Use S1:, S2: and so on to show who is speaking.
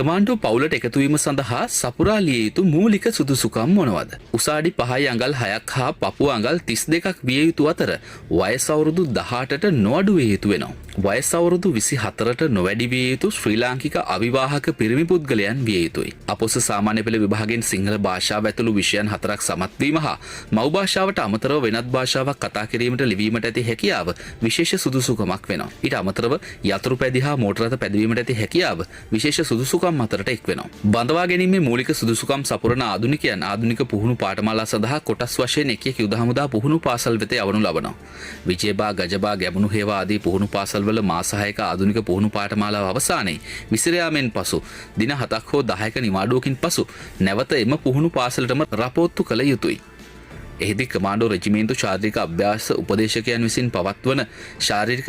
S1: කමාන්ඩෝ පවුලට එකතුවීම සඳහා සපුරා ලිය යුතු මූලික සුදුසුකම් මොනවද? උස අඩි 5 අඟල් 6ක් හා පපුව අඟල් 32ක් විය යුතු අතර වයස අවුරුදු 18ට නොඅඩු විය යුතු වෙනවා. වයස අවුරුදු 24ට නොවැඩි විය යුතු ශ්‍රී ලාංකික අවිවාහක පිරිමි පුද්ගලයන් විය යුතුයි. අපොස සාමාන්‍ය පෙළ විභාගයෙන් සිංහල භාෂාව ඇතුළු විෂයන් 4ක් සමත් වීම හා මව් භාෂාවට අමතරව වෙනත් භාෂාවක් කතා කිරීමට ලිවීමට ඇති හැකියාව විශේෂ සුදුසුකමක් වෙනවා. ඊට අමතරව යතුරු පැදි හා මෝටර රථ පැදවීමට ඇති හැකියාව විශේෂ සුදුසුකම් අතරට එක් වෙනවා. බඳවා ගැනීමේ මූලික සුදුසුකම් සපුරන ආධුනිකයන් ආධුනික පුහුණු පාඨමාලා සඳහා කොටස් වශයෙන් එක එක යුද හමුදා පුහුණු පාසල් වෙත යවනු ලබනවා. විජේබා, ගජබා, ගැමුණු හේවා ආදී පුහුණු පාසල්වල මාස 6ක ආධුනික පුහුණු පාඨමාලාව අවසානයේ විසිර යාමෙන් පසු දින 7ක් හෝ 10ක නිවාඩුවකින් පසු නැවත එම පුහුණු පාසලටම රපෝත්තු කළ යුතුයි. එහිදී කමාන්ඩෝ රෙජිමේන්තු ශාරීරික අභ්‍යාස උපදේශකයන් විසින් පවත්වන ශාරීරික